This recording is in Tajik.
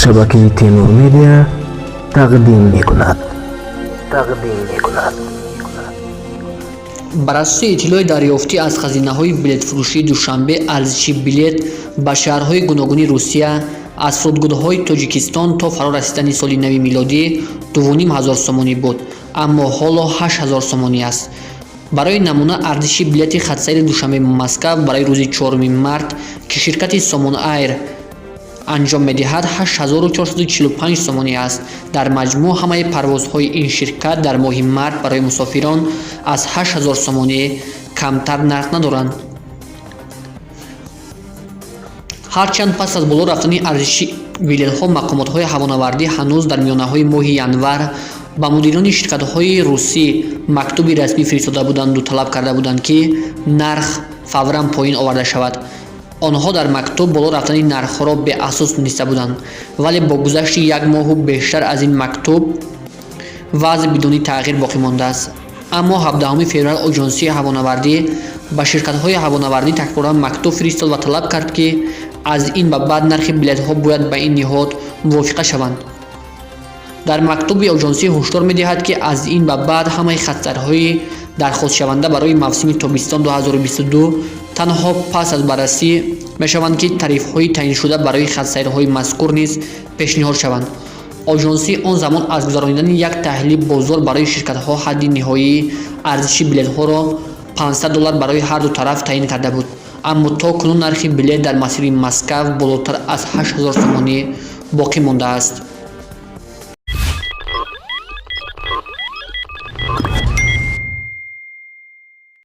Шабакаи Темур Медиа тақдим мекунад. Тақдим мекунад. Бар асоси иттилои дарёфтӣ аз хазинаҳои билетфурӯшии Душанбе, арзиши билет ба шаҳрҳои гуногуни Русия аз фурудгоҳҳои Тоҷикистон то фаро расидани соли нави милодӣ 2500 сомонӣ буд, аммо ҳоло 8000 сомонӣ аст. Барои намуна, арзиши билети хатсайри Душанбе-Москав барои рӯзи 4 март, ки ширкати Сомон Айр анҷом медиҳад, 8445 сомонӣ аст. Дар маҷмӯъ ҳамаи парвозҳои ин ширкат дар моҳи март барои мусофирон аз 8000 сомонӣ камтар нарх надоранд. Ҳарчанд пас аз боло рафтани арзиши билетҳо мақомотҳои ҳавонавардӣ ҳанӯз дар миёнаҳои моҳи январ ба мудирони ширкатҳои русӣ мактуби расмӣ фиристода буданду талаб карда буданд, ки нарх фавран поин оварда шавад. Онҳо дар мактуб боло рафтани нархҳоро беасос дониста буданд, вале бо гузашти як моҳу бештар аз ин мактуб вазъ бидуни тағйир боқӣ мондааст. Аммо 17 феврал оҷонсии ҳавонавардӣ ба ширкатҳои ҳавонавардӣ такроран мактуб фиристод ва талаб кард, ки аз ин ба баъд нархи билетҳо бояд ба ин ниҳод мувофиқа шаванд. Дар мактуби оҷонсӣ ҳушдор медиҳад, ки аз ин ба баъд ҳамаи хатсайрҳои дархостшаванда барои мавсими тобистон 2022 танҳо пас аз баррасӣ мешаванд, ки тарифҳои таъиншуда барои хатсайрҳои мазкур низ пешниҳод шаванд. Оҷонсӣ он замон аз гузаронидани як таҳлили бозор барои ширкатҳо ҳадди ниҳоии арзиши билетҳоро 500 доллар барои ҳарду тараф таъин карда буд, аммо то кунун нархи билет дар масири Москав болотар аз 8000 сомонӣ боқӣ мондааст.